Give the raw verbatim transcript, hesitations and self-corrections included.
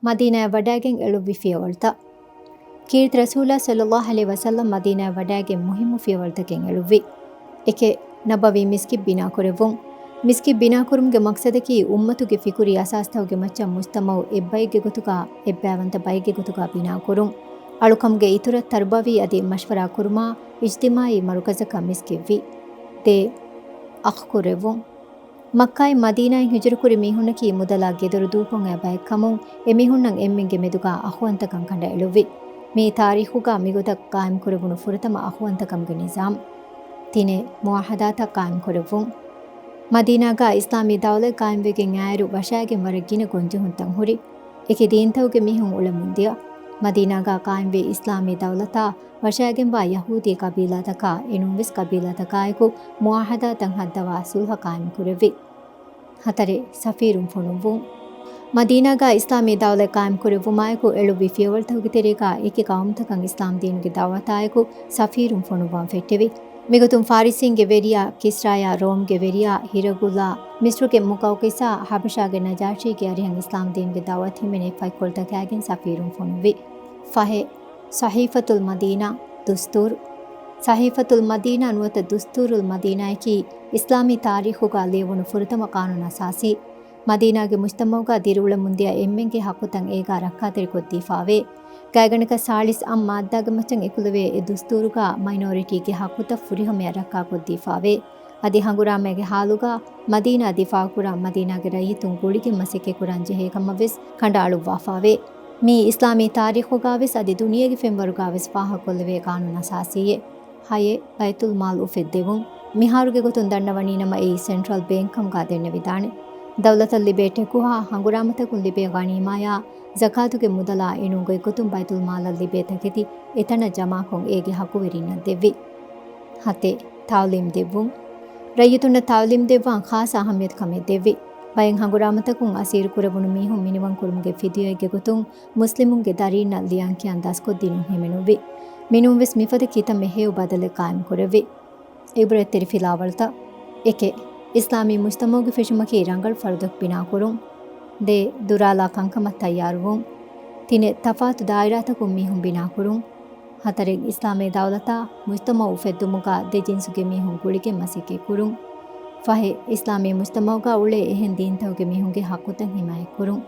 މަދީނާއަށް ވަޑައިގެން އެޅުއްވި ފިޔަވަޅުތައް. ކީރިތި ރަސޫލާ ޞައްލައްލާހު ޢަލައިހި ވަސައްލަމް މަދީނާއަށް ވަޑައިގެން މުހިއްމު ފިޔަވަޅުތަކެއް އެޅުއްވި. އެކެއް، ނަބަވީ މިސްކިތް ބިނާކުރެއްވުން. މިސްކިތް ބިނާކުރުމުގެ މަޤްޞަދަކީ އުއްމަތުގެ ފިކުރީ އަސާސްތަކުގެ މައްޗަށް މުޖްތަމަޢު އެއްބައެއްގެ ގޮތުގަ، އެއްބައިވަންތަ ބައެއްގެ ގޮތުގަ ބިނާކުރުން. އަޅުކަމުގެ އިތުރަށް ތަރުބަވީ އަދި މަޝްވަރާ ކުރުމަށް އިޖްތިމާޢީ މަރުކަޒަކަށް މިސްކިތް ވި. ދޭ، އަޚްކުރެއްވުން. މައްކާއިން މަދީނާއިން ހިޖުރަކުރި މީހުންނަކީ މުދަލާ ގެދޮރު ދޫކޮށް އައި ބައެއްކަމުން، އެމީހުންނަށް އެންމެންގެ މެދުގަ އަޚުވަންތަކަން ކަނޑައެޅުއްވި. މިއީ ތާރީޚުގަ މިގޮތަށް ޤާއިމްކުރެވުނު ފުރަތަމަ އަޚުވަންތަކަމުގެ ނިޒާމް. ތިނެއް، މުޢާހަދާތައް ޤާއިމްކުރެއްވުން. މަދީނާގަ އިސްލާމީ ދައުލަތް ޤާއިމްވެގެން އާއިރު ވަށައިގެން ވަރަށް ގިނަ ގޮންޖެހުންތައް ހުރި. އެކި ދީންތަކުގެ މީހުން އުޅެމުންދިޔަ. މަދީނާގަ ޤާއިމްވި އިސްލާމީ ދައުލަތާ ވަށައިގެންވާ ޔަހޫދީ ޤަބީލާތަކާ އެނޫންވެސް ޤަބީލާތަކާއެކު މުޢާހަދާތައް ހައްދަވާ ޞުލްޙަ ޤާއިމްކުރެއްވި. ހަތަރެއް، ސަފީރުން ފޮނުއްވުން. މަދީނާގަ އިސްލާމީ ދައުލަތް ޤާއިމްކުރެއްވުމާއެކު އެޅުއްވި ފިޔަވަޅުތަކުގެ ތެރޭގަ އެކި ޤައުމުތަކަށް އިސްލާމްދީނުގެ ދަޢުވަތާއެކު ސަފީރުން ފޮނުއްވަން ފެއްޓެވި. މިގޮތުން ފާރިސީންގެ ވެރިޔާ ކިސްރާޔާ ރޯމްގެ ވެރިޔާ ހިރަގުލާ، މިސްރުގެ މުޤައުޤިސާ، ޙަބަޝާގެ ނަޖާޝީގެ އަރިހަށް އިސްލާމްދީނުގެ ދަޢުވަތު ހިމެނޭ ފަތްކޮޅުތަކާގެން ސަފީރުން ފޮނުއްވި. ފަހެއް، ޞަޙީފަތުލް މަދީނާ، ދުސްތޫރު. ޞަޙީފަތުލް މަދީނާ ނުވަތަ ދުސްތޫރުލް މަދީނާއަކީ އިސްލާމީ ތާރީޚުގަ ލިޔެވުނު ފުރަތަމަ ޤާނޫނު އަސާސީ. މަދީނާގެ މުޖްތަމަޢުގަ ދިރިއުޅެމުންދިޔަ އެންމެންގެ ޙައްޤުތައް އޭގަ ރައްކާތެރިކޮށްދީފާވޭ. ގާތްގަނޑަކަށް ސާޅީސް އަށް މާއްދާގެ މައްޗަށް އެކުލެވޭ އެ ދުސްތޫރުގަ މައިނޯރިޓީގެ ޙައްޤުތައް ފުރިހަމަޔަށް ރައްކާކޮށްދީފާވޭ. އަދި ހަނގުރާމައިގެ ޙާލުގަ މަދީނާ ދިފާޢުކުރާ މަދީނާގެ ރައްޔިތުން ގުޅިގެން މަސައްކަތްކުރާން ޖެހޭ ކަމަށްވެސް ކަނޑައަޅުއްވާފާވޭ. މީ އިސްލާމީ ތާރީޚުގަވެސް އަދި ދުނިޔޭގެ ފެންވަރުގަވެސް ފާހަގަކޮށްލެވޭ ޤާނޫނު އަސާސީއެއް. ހައެއް، ބައިތުލް މާލް އުފެއްދެވުން. މިހާރުގެ ގޮތުން ދަންނަވަނީނަމަ އެއީ ސެންޓްރަލް ބޭންކް ކަމުގަ ދެންނެވިދާނެ. ދައުލަތަށް ލިބޭ ޓެކުހާ ހަނގުރާމަތަކުން ލިބޭ ޣަނީމާޔާ ޒަކާތުގެ މުދަލާ އެނޫން ގޮތްގޮތުން ބައިތުލް މާލަށް ލިބޭ ތަކެތި އެތަނަށް ޖަމާކޮށް އޭގެ ޙައްޤުވެރިންނަށް ދެއްވި. ހަތެއް، ތަޢުލީމް ދެއްވުން. ރައްޔިތުންނަށް ތަޢުލީމް ދެއްވާން ޚާއްޞަ އަހައްމިޔަތުކަމެއް ދެއްވި. ބައެއް ހަނގުރާމަތަކުން އަސީރުކުރެވުނު މީހުން މިނިވަންކުރުމުގެ ފިދުޔައެއްގެ ގޮތުން މުސްލިމުންގެ ދަރީންނަށް ލިޔަންކިޔަން ދަސްކޮށްދިނުން ހިމެނުއްވި. މިނޫންވެސް މިފަދަ ކިތަންމެ ހެޔޮ ބަދަލެއް ޤާއިމްކުރެއްވި. ޢިބްރަތްތެރި ފިލާވަޅުތައް. އެކެއް، އިސްލާމީ މުޖްތަމަޢުގެ ފެށުމަކީ ރަނގަޅު ފަރުދަކު ބިނާކުރުން. ދޭ، ދުރާލާ ކަންކަމަށް ތައްޔާރުވުން. ތިނެއް، ތަފާތު ދާއިރާތަކުން މީހުން ބިނާކުރުން. ހަތަރެއް، އިސްލާމީ ދައުލަތާ މުޖްތަމަޢު އުފެއްދުމުގަ ދެ ޖިންސުގެ މީހުން ގުޅިގެން މަސައްކަތްކުރުން. ފަހެއް، އިސްލާމީ މުޖްތަމަޢުގަ އުޅޭ އެހެން ދީންތަކުގެ މީހުންގެ ޙައްޤުތައް ޙިމާޔަތްކުރުން.